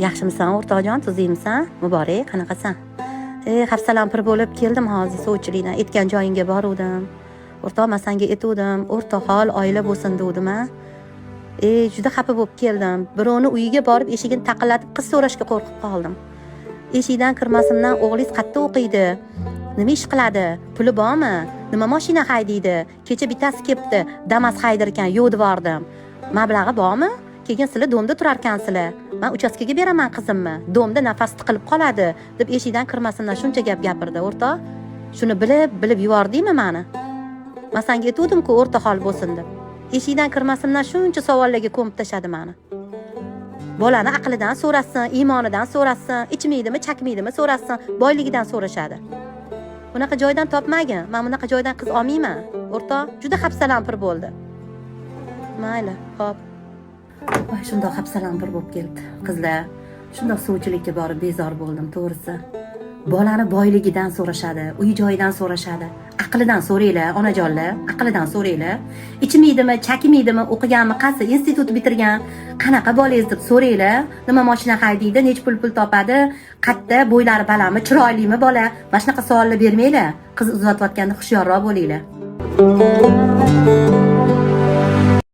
Yaxshimisan, o'rtoqjon, tuzukmisan? Muborak, qanaqasan? Hafsalam pir bo'lib keldim hozir sovchilikdan. Aytgan joyingga boruvdim. O'rtoq, man sanga aytuvdim, o'rta hol oila bo'lsin degdim a. Juda xafa bo'lib keldim. Birovni uyiga borib eshigini taqillatib qiz so'rashga qo'rqib qoldim. Eshikdan kirmasimdan o'g'lingiz qayerda o'qiydi? Nima ish qiladi? Puli bormi? Nima mashina haydaydi? Kecha bittasi kelibdi, Damas haydir ekan, yo'q devordim. Mablag'i bormi? Keyin sizlar дом da turarkansizlar. Man uchastkaga beraman qizimni. Дом da nafas tiqilib qoladi, deb eshikdan kirmasimdan shuncha gap gapirdi. O'rtoq, shuni bilib, bilib yubordingmi mani? Man senga aytuvdim-ku, o'rta hol bo'lsin deb. Eshikdan kirmasimdan shuncha savollarga ko'mib tashladi mani. Bolani aqlidan so'rasin, iymonidan so'rasin, ichmaydimi, chakmaydimi so'rasin, boyligidan so'rashadi. Bunaqa joydan topmagin. Men bunaqa joydan qiz olmayman. O'rtoq, juda hafsalam pir bo'ldi. Mayli, xo'p. Voy, shundoq hafsalam pir bo'lib keldi. Qizlar, shundoq sovchilikka borib bezor bo'ldim, to'g'risi. Bolani boyligidan so'rashadi, uy joyidan so'rashadi. Aqlidan so'ranglar, onajonlar, aqlidan so'ranglar. Ichmaydimi, chakmaydimi, o'qiganmi, qaysi institut bitirgan, qanaqa bolangiz deb so'ranglar. Nima mashina haydaydi, necha pul topadi, qayerda, bo'ylari balandmi, chiroylimi bola? Mana shunaqa savollar bermanglar. Qiz uzatayotganda hushyorroq bo'linglar.